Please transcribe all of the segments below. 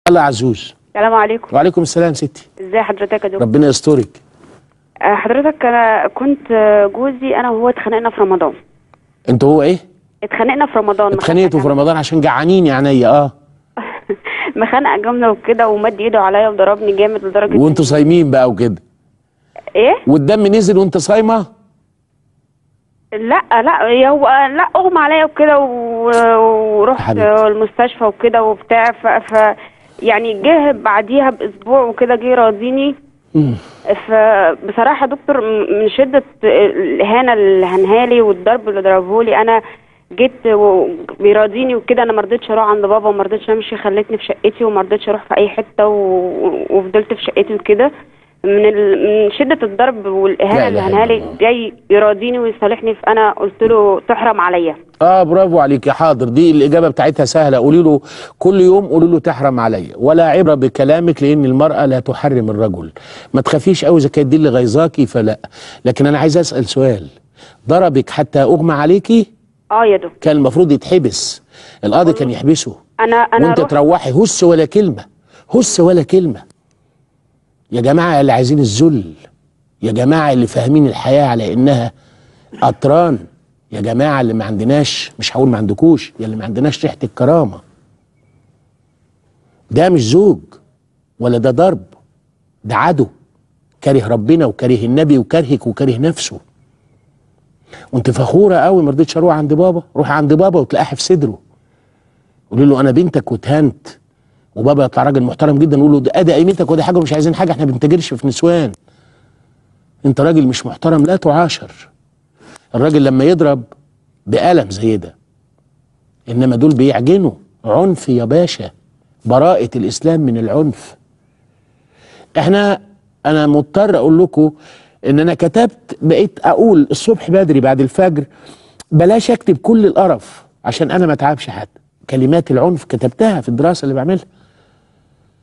يلا يا عزوز. السلام عليكم. وعليكم السلام ستي. ازي حضرتك يا دكتور؟ ربنا يسترك. حضرتك انا كنت جوزي انا وهو اتخانقنا في رمضان. انت هو ايه؟ اتخانقنا في رمضان. اتخانقتوا في رمضان عشان جعانين يا عينيا. مخانقه جامدة وكده، ومد ايده عليا وضربني جامد لدرجة. وانتوا صايمين بقى وكده؟ ايه؟ والدم نزل وانت صايمه؟ لا لا، هو لا اغمى عليا وكده ورحت المستشفى وكده وبتاع. ف يعني جه بعديها باسبوع وكده، جه راضيني. فبصراحة دكتور، من شده الاهانة اللي هنهالي والضرب اللي ضربهولي، انا جيت بيراضيني وكده، انا ما رضيتش اروح عند بابا وما رضيتش امشي، خلتني في شقتي وما رضيتش اروح في اي حتة وفضلت في شقتي وكده. من شده الضرب والاهانة اللي هنهالي جاي يراضيني ويصالحني، فانا قلت له تحرم عليا. برافو عليك يا حاضر. دي الاجابة بتاعتها سهلة، قولي له كل يوم، قولي له تحرم عليا، ولا عبره بكلامك لان المراة لا تحرم الرجل. ما تخافيش قوي اذا كانت دي اللي غيظاكي فلا. لكن انا عايز اسال سؤال، ضربك حتى اغمى عليكي؟ يا دكتور كان المفروض يتحبس، القاضي كان يحبسه. انا وانت تروحي هس ولا كلمة، هس ولا كلمة. يا جماعة اللي عايزين الذل، يا جماعة اللي فاهمين الحياة على انها قطران، يا جماعة اللي ما عندناش، مش هقول ما عندكوش، يا اللي ما عندناش ريحه الكرامة. ده مش زوج ولا ده ضرب، ده عدو كاره ربنا وكاره النبي وكارهك وكاره نفسه. وانت فخورة قوي ما رضيتش اروح عند بابا، روح عند بابا وتلاقيها في صدره. قولي له انا بنتك واتهنت، وبابا يطلع راجل محترم جدا، نقول له ده ادي قيمتك وده حاجة ومش عايزين حاجة، احنا بنتاجرش في نسوان. انت راجل مش محترم لا تعاشر. الراجل لما يضرب بقلم زي ده، انما دول بيعجنوا عنف يا باشا. براءة الاسلام من العنف. انا مضطر اقول لكم ان انا كتبت، بقيت اقول الصبح بدري بعد الفجر بلاش اكتب كل القرف عشان انا ما اتعبش حد. كلمات العنف كتبتها في الدراسة اللي بعملها،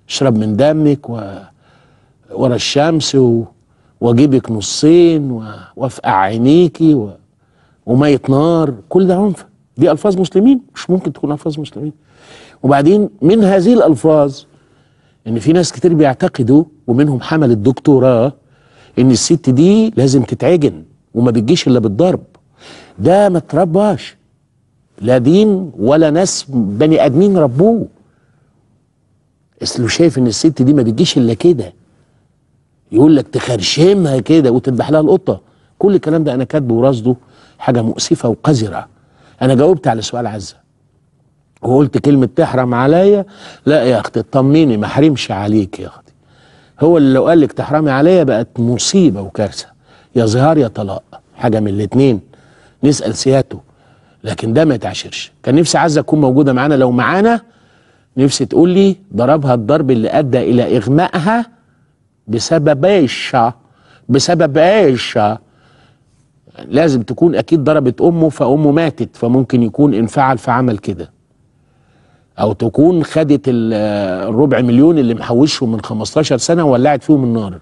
اشرب من دمك ورا الشمس واجيبك نصين وافقع عينيكي ومية نار، كل ده عنف. دي الفاظ مسلمين؟ مش ممكن تكون الفاظ مسلمين. وبعدين من هذه الالفاظ ان في ناس كتير بيعتقدوا، ومنهم حمل الدكتوراه، ان الست دي لازم تتعجن وما بتجيش الا بالضرب. ده ما ترباش، لا دين ولا ناس بني ادمين ربوه. اصله شايف ان الست دي ما بتجيش الا كده، يقول لك تخرشمها كده وتذبح لها القطة. كل الكلام ده انا كاتبه ورصده، حاجة مؤسفة وقذره. انا جاوبت على سؤال عزه وقلت كلمة تحرم عليا. لا يا اختي اطمني، ما حرمش عليك يا اختي. هو اللي لو قال لك تحرمي عليا بقت مصيبة وكارثة، يا زهار يا طلاق، حاجة من الاثنين، نسال سيادته. لكن ده ما يتعشرش. كان نفسي عزه تكون موجودة معانا، لو معانا نفسي تقول لي ضربها الضرب اللي ادى الى اغمائها بسبب ايش؟ بسبب ايش؟ لازم تكون اكيد ضربت امه فامه ماتت، فممكن يكون انفعل فعمل كده، او تكون خدت الربع مليون اللي محوشهم من 15 سنة وولعت فيهم النار،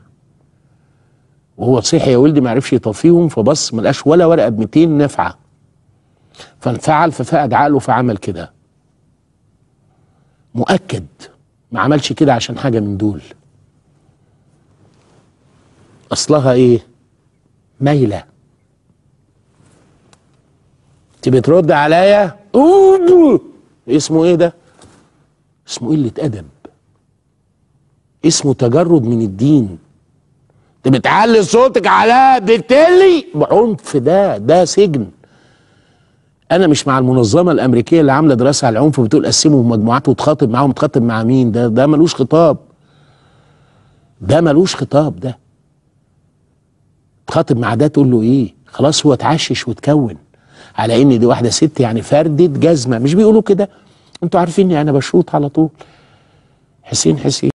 وهو صحي يا ولدي ما عرفش يطفيهم، فبص ما لقاش ولا ورقة ب 200 نافعة، فانفعل ففقد عقله فعمل كده. مؤكد ما عملش كده عشان حاجة من دول. اصلها ايه؟ مايلة. انت بترد عليا؟ اسمه ايه ده؟ اسمه قلة ادب، اسمه تجرد من الدين. انت بتعلي صوتك عليا بتلي بعنف، ده سجن. انا مش مع المنظمة الامريكية اللي عامله دراسة على العنف وبتقول قسموا مجموعات وتخاطب معاهم. تخاطب مع مين؟ ده ملوش خطاب، ده ملوش خطاب. ده تخاطب مع ده تقول له ايه؟ خلاص هو اتعشش وتكون على ان دي واحدة ست يعني فردة جزمه، مش بيقولوا كده؟ انتوا عارفيني انا بشوط على طول. حسين حسين.